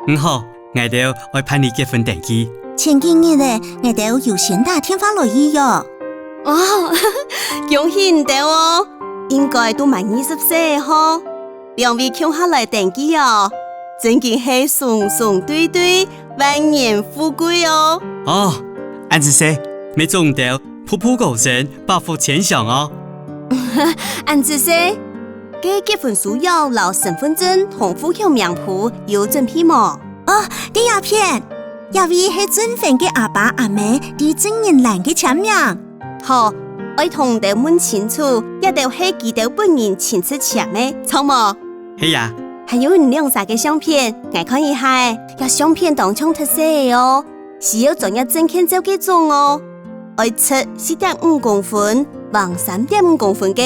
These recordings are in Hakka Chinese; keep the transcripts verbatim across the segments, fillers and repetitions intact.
嗯，好，𠊎兜愛辦理結婚登記。前幾日仔，𠊎兜有先打電話來預約。哦，恭喜你兜哦！應該都滿二十歲吼，兩位共下來登記哦，真經係雙雙對對，萬年富貴哦！哦，恁仔細，乜祝你兜步步高升，百福千祥哦！恁仔細，該結婚書約摎身分證同戶口名簿有準備無？哦，在這片，這位係證婚个阿爸阿姆在證人欄个簽名。好，愛同你兜問清楚，這兜係佢兜本人親自簽个，著無？係啊。還有你兩儕个相片，𠊎看一下仔，這相片當像忒細仔哦，需要專業證件照該種哦。 愛直四點五公分，橫三點五公分个。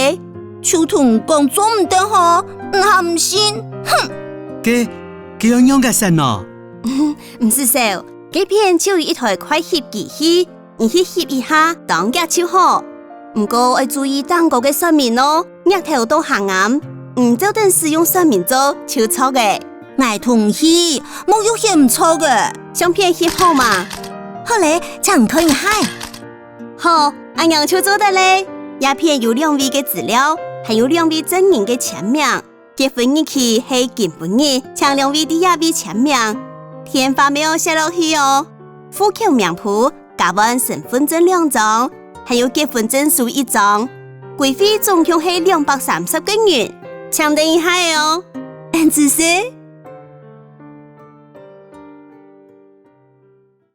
就同你講做毋得吼，你還毋信？哼！該，該愛仰結煞呢？毋使愁，該片就有一台快翕機器，你去翕一下，當遽就好。毋過愛注意頂高个說明哦， 額頭到下頷，你照等使用說明做就著仔。𠊎同意，莫又翕毋著仔。相片翕好吂？好咧，請你看一下。好，恁樣就做得咧。這片有兩位个資料，還有兩位證人个簽名。結婚日期係今晡日，請兩位在這位簽名。電話乜愛寫落去哦。戶口名簿 加換身分證兩張，還有結婚證書一張，規費總共係兩百三十個銀。請等一下仔哦。恁仔細，